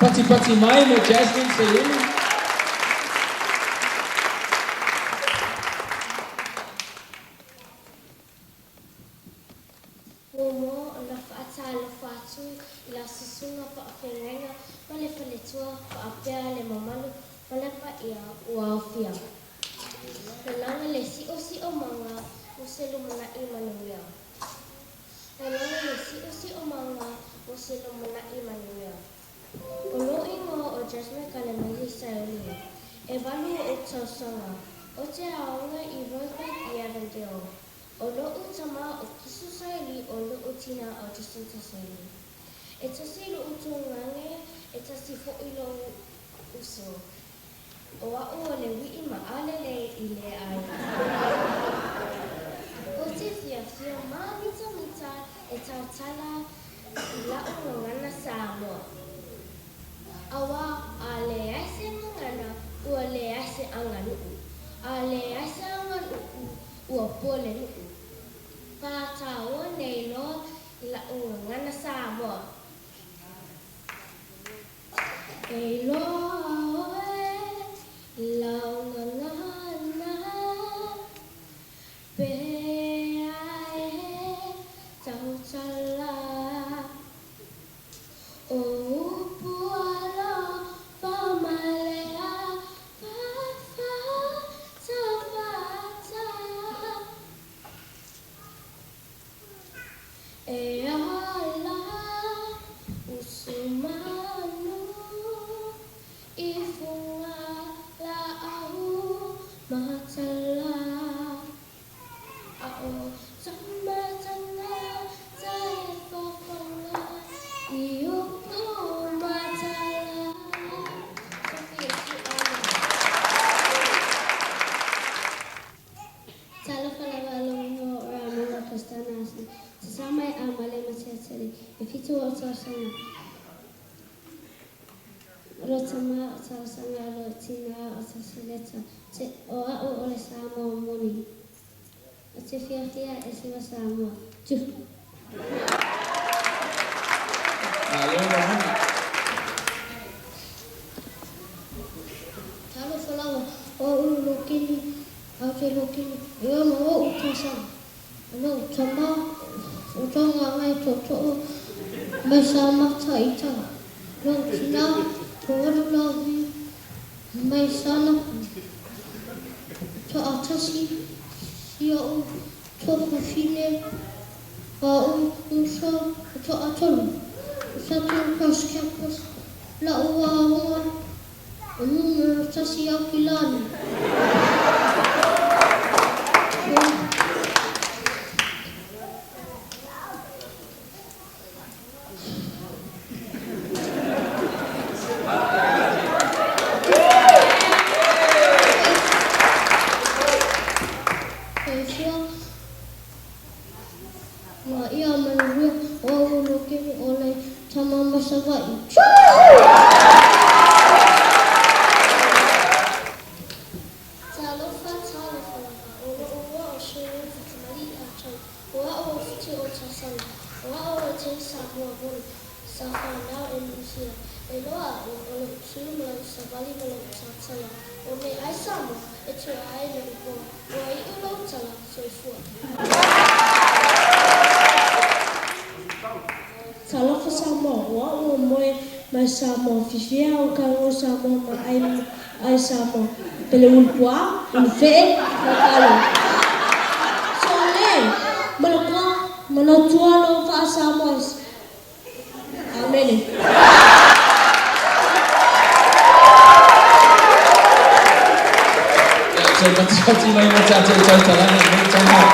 Patipati mai mo Jasmine Seiuli. Muamua ona faatalofa atu i la susuga faafeagaiga ma le faletua faapea le mamalu ma le paia ua aofia. Lalaga le siosiomaga mo se lumanai manuia. Lalaga le siosiomaga mo se lumanai manuia. O lou igoa o Jasmine Kalemeli Saeuli. E valu o'u tausaga. Ou te aoga i Rosebank i Avondale. O lo'u tama o Kisu Saeuli o lo'u tina o Jacinta Saeuli. E tasi lo'u tungane e tasi fo'i lo'u uso. O a'u o le wii ma'alele i le aiga. Ou te fiafia māmitamita e tautala i la'u gagana Samoa. Auā a leai se gagana ua leai se aganuu. A leai se aganuu ua po le nuu. Pātāua nei loa i la'u gagana Samoa. E iloa oe i lau gagana pehea e tautala. O upu alofa ma le ava fatafata. E ala usu manu i fuga laau matala. A o tama tagata e fofoga i upu matala. Sophie Iesu, Amen. Talofa lava lou igoa o Ramona Pestana Asini. Sasā mai a male ma Seatele. E fitu o'u tausaga. O lou tama o talosaga o lou tina o Tasileta. Te, o a'u o le Samoa moni. Ou te fiafia e siva Samoa. Tuh. Malo Ramona. Talofa lava, o a'u Lokeni, au te Lokeni, e ono o'u tausaga. O lou tama o tonga ngai tootoo mai Samata i Taga. Lou tina o Warulavi mai Saanapu. Toatasi si o'u tuafafine a'u uso o toatolu. O Southern Cross Campus la'u aoga o numera tasi Aukilani. Soifua ma ia manuia o au Lokeni o le tama mai Savaii. Talofa, talofa lava, o lo'u ua o Sherwin Fatamali'i Atau, o a'u o Whiti o Tasana, o a'u o Tei Samoa Moni, sa whanau e New Zealand. E loa a'u, o lo'u tū ma lo'u savali ma lo'u tautala, o me ai Samoa, e tua ai lo'u hoa, ua iʻu lo'u tala, soifua. Talofa Samoa, o a'u o Moe mai Samoa, Fifia au kago Samoa ma ai ai Samoa, Pele ulu puaa, ulu fe'e, ma kalo. Sole, Malokoa, manatua lou va'a Samoa es. Amene. Ia, toe patipati mai ma tatou tautalaga i lenei taeao.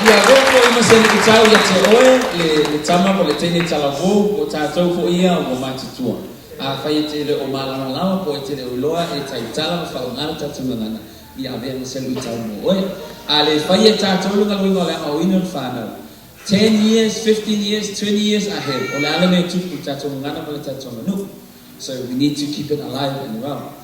Ia avea foi ma se luitau ia te oe, le, le tama po o le teine talavou, po o tatou foi ia ua matutua. Afai e te le o malamalama po o e te le o iloa e tautala ma faaaoga le tatou gagana, ia avea ma se luitau mo oe. A le faia e tatou le galuega o le aoaoina o le fanau, 10 years, 15 years, 20 years ahead, o le a le mea e tupu i le tatou gagana ma le tatou aganuu. So we need to keep it alive and well.